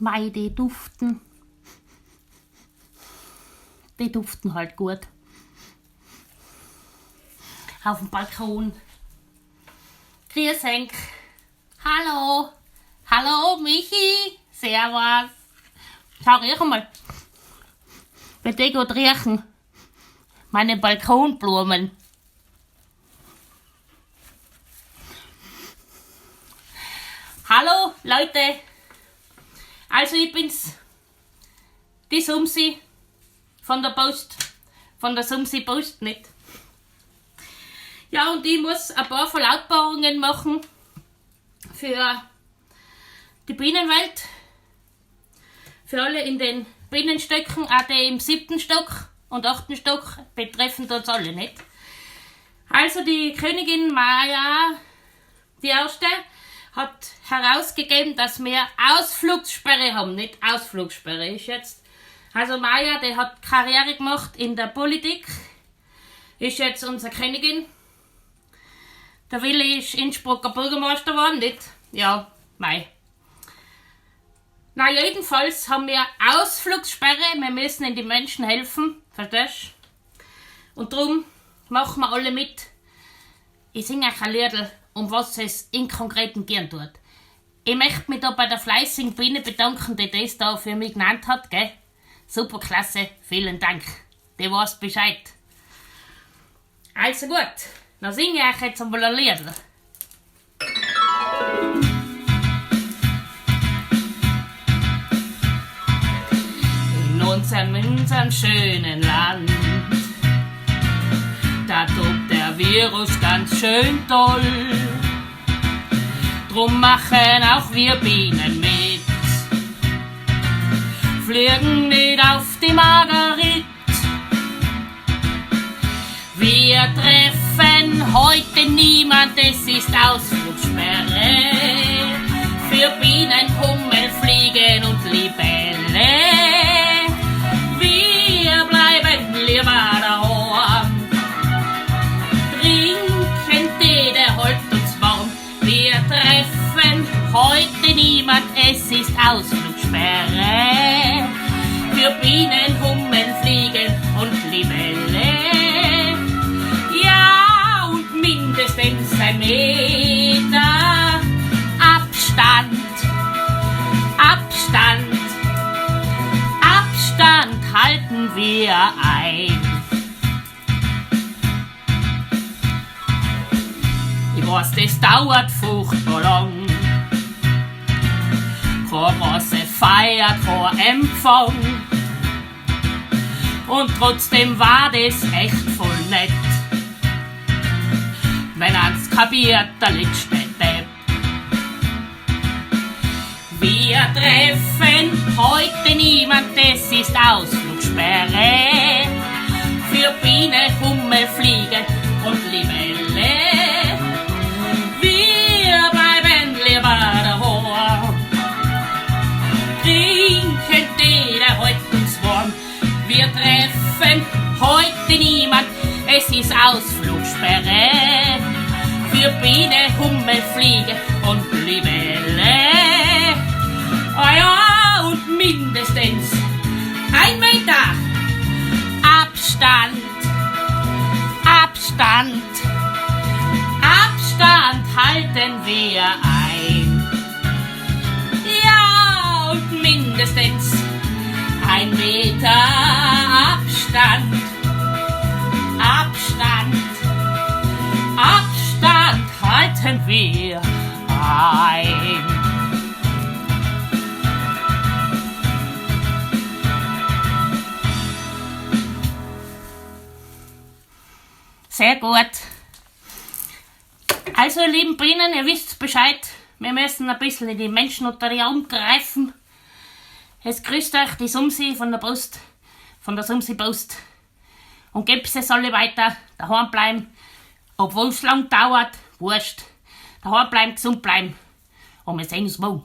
Mei, die duften. Die duften halt gut. Auf dem Balkon. Grüß enk. Hallo. Hallo, Michi. Servus. Schau, riech einmal. Wie die gut riechen. Meine Balkonblumen. Hallo, Leute. Also ich bin's, die Sumsi von der Post, von der Sumsi Post, nicht? Ja, und ich muss ein paar Verlautbarungen machen für die Bienenwelt, für alle in den Bienenstöcken, auch die im 7. Stock und 8. Stock, betreffen uns alle, nicht? Also die Königin Maya, die erste, hat herausgegeben, dass wir Ausflugssperre haben, nicht Ausflugssperre ist jetzt. Also Maya, die hat Karriere gemacht in der Politik, ist jetzt unsere Königin. Der Willi ist Innsbrucker Bürgermeister geworden, nicht? Ja, mei. Na, jedenfalls haben wir Ausflugssperre, wir müssen in die Menschen helfen, verstehst? Und drum machen wir alle mit. Ich sing euch ein Liedl, um was es in Konkreten gehen tut. Ich möchte mich da bei der fleißigen Biene bedanken, die das da für mich genannt hat, gell? Super klasse, vielen Dank. Die weiß Bescheid. Also gut, dann singe ich euch jetzt einmal ein Liedl. In unserem schönen Land, da tobt der Virus ganz schön toll. Drum machen auch wir Bienen mit, fliegen nicht auf die Marguerite. Wir treffen heute niemand, es ist Ausflugssperre für Bienen, Hummel, Fliegen und Libelle. Wir bleiben lieber daheim, trinken Tee, der hält uns warm. Wir treffen heute niemand, es ist Ausflugssperre für Bienen, Hummeln, Fliegen und Libelle. Ja, und mindestens 1 Meter Abstand, Abstand, Abstand halten wir ein. Ich weiß, das dauert furchtbar lang. Keine große Feier, kein Empfang. Und trotzdem war das echt voll nett, wenn ans kapiert der letzte Depp. Wir treffen heute niemand, das ist Ausflugssperre für Biene, Hummel, Fliege und Libelle. Wir bleiben lieber daheim, trinken Tee, der hält uns warm. Wir treffen heute niemand, es ist Ausflugssperre für Biene, Hummel, Fliege und Libelle. Ah ja, und mindestens 1 Meter Abstand, Abstand, Abstand halten wir ein. Ja, und mindestens 1 Meter Abstand, Abstand, Abstand halten wir ein. Sehr gut. Also, ihr lieben Bienen, ihr wisst Bescheid. Wir müssen ein bisschen in die Menschen unter die Arme greifen. Es grüßt euch die Sumsi von der Post, von der Sumsi Post. Und gebt's es alle weiter, daheim bleiben, obwohl's lang dauert, wurscht. Daheim bleiben, gesund bleiben. Und wir sehen uns morgen.